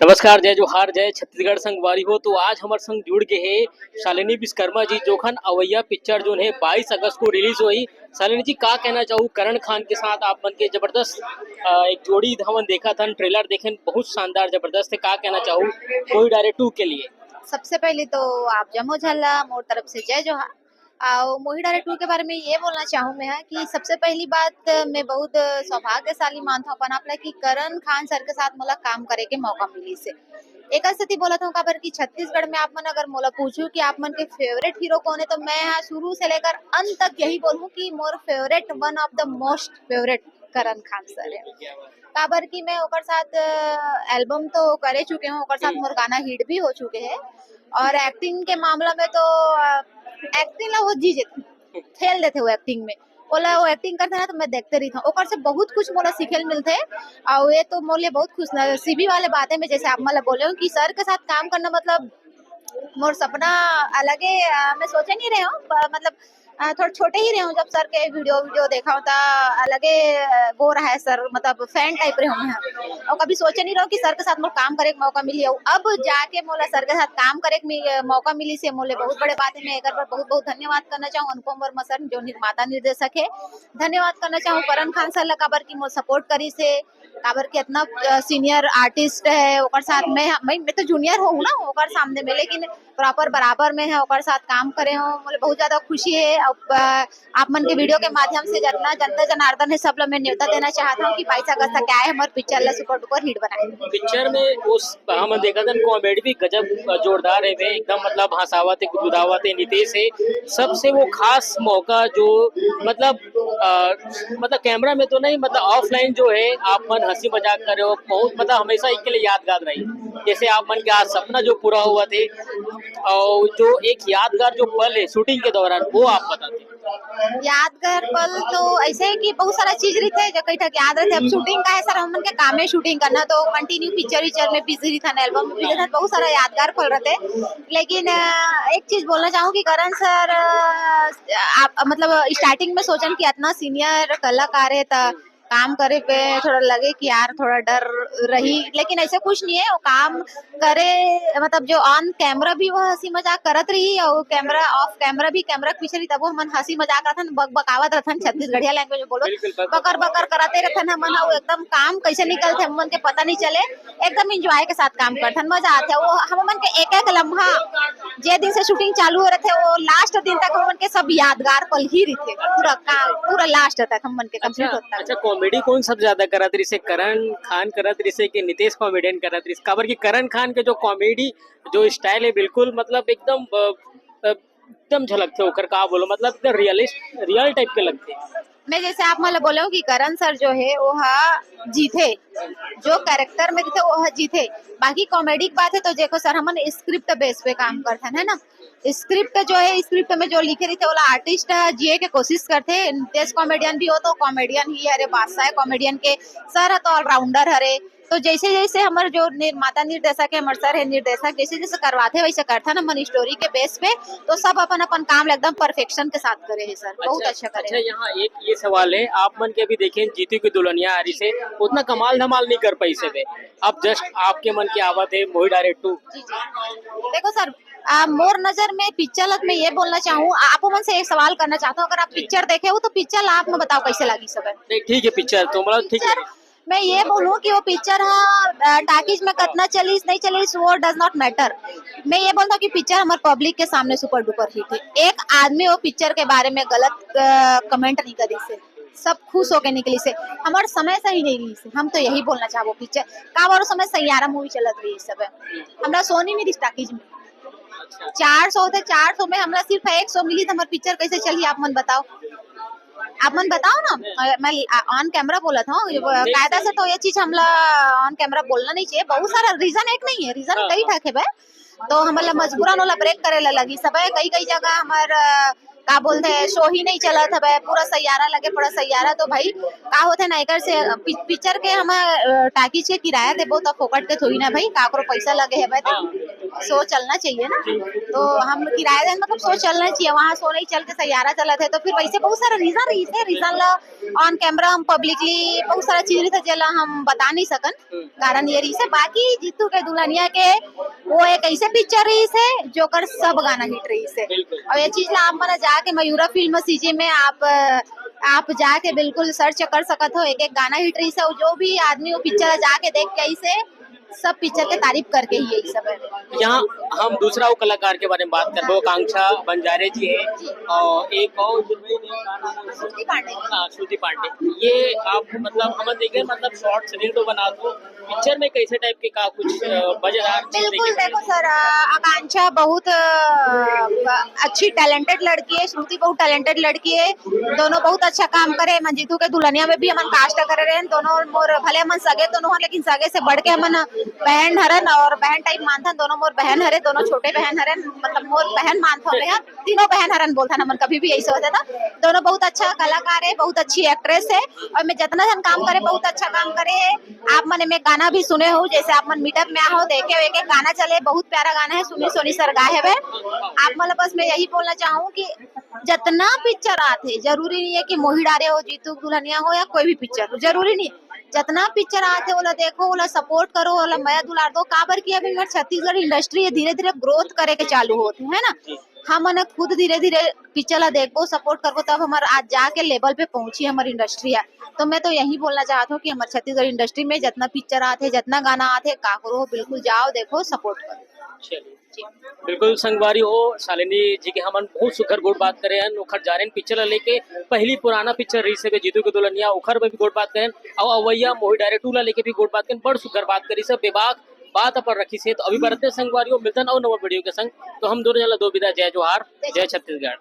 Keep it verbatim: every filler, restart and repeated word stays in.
नमस्कार, जय जोहार, जय छत्तीसगढ़ संगवारी हो। तो आज हमर संग जुड़ गे हे शालिनी विश्वकर्मा जी, जोखन अवैया पिक्चर जोन हे बाईस अगस्त को रिलीज होही। शालिनी जी, का कहना चाहू करण खान के साथ आप मन के जबरदस्त, अ, एक जोड़ी हमन देखत हन, ट्रेलर देखेन, बहुत शानदार जबरदस्त हे। का कहना चाहू मोही डारे टू के लिए? सबसे पहले तो आप जम्मो झन ला मोर तरफ से जय जोहार। अउ मोही डारे टू के बारे में ये बोलना चाहूँ मैं ह कि सबसे पहली बात, मैं बहुत सौभाग्यशाली मानथव अपन आप ला कि करण खान सर के साथ मोला काम करे के मौका मिलिस हे। एकर सेती बोलत हूँ काबर कि छत्तीसगढ़ में आप मन अगर मोला पूछू कि आप मन के फेवरेट हीरो कौन है, तो मैं ह शुरू से लेकर अंत तक यही बोलूँ कि मोर favourite, one of the most favourite Karan Khan sir है। काबर कि मैं ओकर साथ एल्बम तो करे चुके हूँ, ओकर साथ मोर गाना हिट भी हो चुके हैं, और एक्टिंग के मामला में तो एक्टिंग ला वो जी जेथे, खेल देथे वो एक्टिंग में। ओला वो एक्टिंग करथे ना, तो मैं देखते रहिथव। ओकर से बहुत कुछ मोला सीखे ल मिलथे। अउ ये तो मोर लिए बहुत खुशनसीबी वाले बात है। मैं जैसे आप मन ला बोले हूँ कि सर के साथ काम करना मतलब मोर सपना अलगे, अ, मैं सोचे नहीं रहे हूँ, प-, मतलब, अ, थोड़ा छोटे ही रहे हूँ जब सर के वीडियो वीडियो देखा हूँ, त अलगे, अ, वो रहा है सर, मतलब फैन टाइप रहे हूँ मैं। और कभी सोचे नहीं रहे हूँ कि सर के साथ मोर काम करे के मौका मिली, और अब जाके मोला सर के साथ काम करे के मि-, मौका मिली से मोले बहुत बड़े बात है। मैं एक बार बहुत बहुत धन्यवाद करना चाहूँ अनुपम वर्मा सर, जो निर्माता निर्देशक है। धन्यवाद करना चाहूँ करण खान सर ला, काबर की मोर सपोर्ट करी से, काबर कि इतना, अ, सीनियर आर्टिस्ट है, ओकर साथ मैं, मैं, मैं तो जूनियर हूँ ना ओकर सामने में, लेकिन प्रॉपर बराबर में है, ओकर साथ काम करे हूँ, मोला बहुत ज्यादा खुशी है। अब, अ, आप मन के वीडियो के माध्यम से जितना जनता जनार्दन है, सब ला मैं न्योता देना चाहता हूँ कि बाईस अगस्त तक आए, हमारे पिक्चर ला सुपर डुपर हिट बनाए। पिक्चर में उस, हमन देखत हन, कॉमेडी भी गजब जोरदार है बे, एकदम मतलब हंसावत है, गुदगुदावत है, नितेश है, सबसे वो खास मौका जो मतलब, अ, मतलब कैमरा में तो नहीं, मतलब ऑफलाइन जो है आप मन हंसी मजाक करे हो, बहुत मतलब हमेशा एक के लिए यादगार रही। जैसे आप मन के आज सपना जो पूरा हुआ थे, और जो एक यादगार जो पल है शूटिंग के दौरान, वो आप बताते। यादगार पल तो ऐसे है कि बहुत सारा चीज रहिथे जो कई ठक याद रहिथे। अब शूटिंग का है सर, हमन के काम है शूटिंग करना, तो कंटिन्यू पिक्चर विक्चर में बिजी रहिथन, एल्बम में बिजी रहिथन, बहुत सारा यादगार पल रहिथे। लेकिन, अ, एक चीज बोलना चाहूँ कि करण सर, अ, आप, मतलब स्टार्टिंग में सोचन कि इतना सीनियर कलाकार है, त काम करे पे थोड़ा लगे कि यार थोड़ा डर रही, लेकिन ऐसे कुछ नहीं है। वो काम करे, मतलब जो ऑन कैमरा भी वो हंसी मजाक करत रही और कैमरा ऑफ कैमरा भी, कैमरा के पीछे रही, तब वो हमन हंसी मजाक रथन, बक बकावत रथन, छत्तीसगढ़िया लैंग्वेज में बोलो, बिल्कुल, बक बकर बकर कराते रथन हमन। वो एकदम काम कैसे निकलथे हमन के पता नहीं चले, एकदम एंजॉय के साथ काम करथन, मजा आथे। वो हमन के एक एक लम्हा जे दिन से शूटिंग चालू हो रहे थे, वो लास्ट दिन तक हमन के सब यादगार पल ही रहिथे, पूरा काम, पूरा लास्ट तक हमन के कंप्लीट अच्छा, होता है। अच्छा, कॉमेडी कौन सबसे ज्यादा करत रहिसे, करण खान करत रहिसे कि नितेश कॉमेडियन करत रहिसे? काबर कि करण खान के जो कॉमेडी जो स्टाइल है, बिल्कुल मतलब एकदम, अ, अ, एकदम झलकथे ओकर, का बोलो, मतलब एकदम रियलिस्ट, रियल टाइप के लगथे। मैं जैसे आप मन ला बोले हूँ कि करण सर जो है वो हा जीथे, जो कैरेक्टर में रहिथे वो हा जीथे। बाकी कॉमेडी की बात है तो देखो सर, हमन स्क्रिप्ट बेस पे काम करथन, है ना। स्क्रिप्ट जो है, स्क्रिप्ट में जो लिखे रहिथे ओला आर्टिस्ट जिए के कोशिश करथे। नितेश कॉमेडियन भी हो तो कॉमेडियन ही हरे, बादशाह है कॉमेडियन के, सर है तो ऑलराउंडर हरे। तो जैसे जैसे हमर जो निर्माता निर्देशक है, हमर सर है निर्देशक, जैसे जैसे करवाथे वैसे करथन हमन स्टोरी के बेस पे। तो सब अपन अपन काम ला एकदम परफेक्शन के साथ करे है सर, बहुत अच्छा, अच्छा करे अच्छा, है। यहाँ एक ये सवाल है, आप मन के अभी देखे जीती की दुल्हनिया आ रही से, उतना कमाल धमाल नहीं कर पाई से बे। अब जस्ट आपके मन के आवत है मोही डारे टू। जी, जी। देखो सर, आ, मोर नजर में पिक्चर लग मैं ये बोलना चाहूँ, आ-, आप मन से एक सवाल करना चाहता हूँ, अगर आप पिक्चर देखे हो तो पिक्चर ला आप में बताओ कैसे लगी सब है। नहीं, ठीक है, पिक्चर तो मतलब ठीक है। पिक्चर मैं ये बोलूँ कि वो पिक्चर हा, अ, टाकीज में कितना चलीस नहीं चलीस, वो डज नॉट मैटर। मैं ये बोलता हूँ कि पिक्चर हमारे पब्लिक के सामने सुपर डुपर हिट है। एक आदमी वो पिक्चर के बारे में गलत, अ, कमेंट नहीं करी से, सब खुश होके निकली से। हमार समय सही नहीं रही से, हम तो यही बोलना चाहबो। पिक्चर का बारो समय सैयारा मूवी चलत रही सब है, हमरा सोनी नहीं रही टाकीज में। चार सौ थे, चार सौ में हमरा सिर्फ एक सौ मिली, तो हमार पिक्चर कैसे चली, आप मन बताओ, आप मन बताओ ना। अ, मैं ऑन कैमरा बोलत हूँ, ये ब-, कायदा से तो ये चीज हमला ऑन कैमरा बोलना नहीं चाहिए। बहुत सारा रीजन एक नहीं है, रीजन हाँ, कई हाँ। ठक है बे। तो हमला मजबूरन ओला ब्रेक करे ला लगी सब है। कई कई जगह हमार, अ, का बोलते हैं, शो ही नहीं चलत हवे, पूरा सैयारा लगे पड़ा सैयारा। तो भाई का होथे ना, एकर से पि-, पिक्चर के हम, अ, टाकीज के किराया देबो तो फोकट के थोड़ी ना भाई, काकरो पैसा लगे हवे तो। हाँ। शो चलना चाहिए ना, तो हम किराया देन, मतलब शो चलना चाहिए, वहाँ शो नहीं चल के सैयारा चलत हे, तो फिर वैसे बहुत सारा रीजन रहिथे, रीजन ला ऑन कैमरा हम पब्लिकली बहुत सारा चीज रहिथे जेला हम बता नहीं सकन, कारण ये रहिसे। बाकी जीतू के दुल्हनिया के वो एक ऐसे पिक्चर रहिसे जोकर सब गाना हिट रहिसे। और ये चीज ला आप मन जाके मयूरा फिल्म सीजी में आप आप जाके बिल्कुल सर्च कर सकत हो, एक एक गाना हिट रहिसे। और जो भी आदमी वो पिक्चर जाके देख के ऐसे सब पिक्चर के तारीफ करके ही यही सब है। यहाँ हम दूसरा वो कलाकार के बारे में बात करबो, आकांक्षा बंजारे जी है और एक और श्रुति पांडे। हाँ, श्रुति पांडे। ये आप मतलब हमन देखे, मतलब शॉर्ट्स रील तो बना दो, पिक्चर में कैसे टाइप के का कुछ अ, मजेदार चीज बिल्कुल, देखे? देखो सर, अ, आकांक्षा बहुत अ, अच्छी टैलेंटेड लड़की है, श्रुति बहुत टैलेंटेड लड़की है, दोनों बहुत अच्छा काम करे। मंजीतू के दुल्हनिया में भी हमन कास्ट करे रहे, दोनों मोर भले हमन सगे तो नोहन, लेकिन सगे से बढ़ के हमन बहन हरन और बहन टाइप मानथन, दोनों मोर बहन हरे, दोनों छोटे बहन हरन, मतलब मोर बहन मानथन, मैं तीनों बहन हरन बोलथन हमन, कभी भी यही सोचते था। दोनों बहुत अच्छा कलाकार है, बहुत अच्छी एक्ट्रेस है, और मैं जितना जन काम करे बहुत अच्छा काम करे है। आप मन में गाना भी सुने हो, जैसे आप मन मीटअप में आहो, देखे हो एक एक गाना चले, बहुत प्यारा गाना है, सुनील सोनी सर गाए हवे। आप मन ला बस मैं यही बोलना चाहूँ कि जितना पिक्चर आथे, जरूरी नहीं है कि मोही डारे हो, जीतू दुल्हनिया हो या कोई भी पिक्चर हो, जरूरी नहीं। जितना पिक्चर आथे ओला देखो, ओला सपोर्ट करो, ओला मया दुलार दो, काबर कि अभी हमर छत्तीसगढ़ इंडस्ट्री है धीरे धीरे ग्रोथ करे के चालू होत है, है ना। हमन खुद धीरे धीरे पिक्चर ला देखबो, सपोर्ट करबो, तब हमर आज जाके लेवल पे पहुंची हमर इंडस्ट्री है। तो मैं तो यही बोलना चाहत हूँ कि हमर छत्तीसगढ़ इंडस्ट्री में जितना पिक्चर आथे, जितना गाना आथे, का करो, बिल्कुल जाओ, देखो, सपोर्ट करो। चलिए, बिल्कुल संगवारी हो, शालिनी जी के हमन बहुत सुघर गोठ बात करे हन, ओखर जारेन पिक्चर ला लेके, पहली पुराना पिक्चर रहिस हे जीतू के दुल्हनिया, ओखर में भी गोठ बात करे हन, अउ अवैया मोही डारे टू ला लेके भी गोठ बात करे हन, बड़ सुघर बात करिस हे, बेबाक बात अपन रखिस हे। तो अभी बरते संगवारी हो, मिलतन अउ नवा वीडियो के संग। तो हम दोनों जन ला दो विदा, जय जोहार, जय छत्तीसगढ़।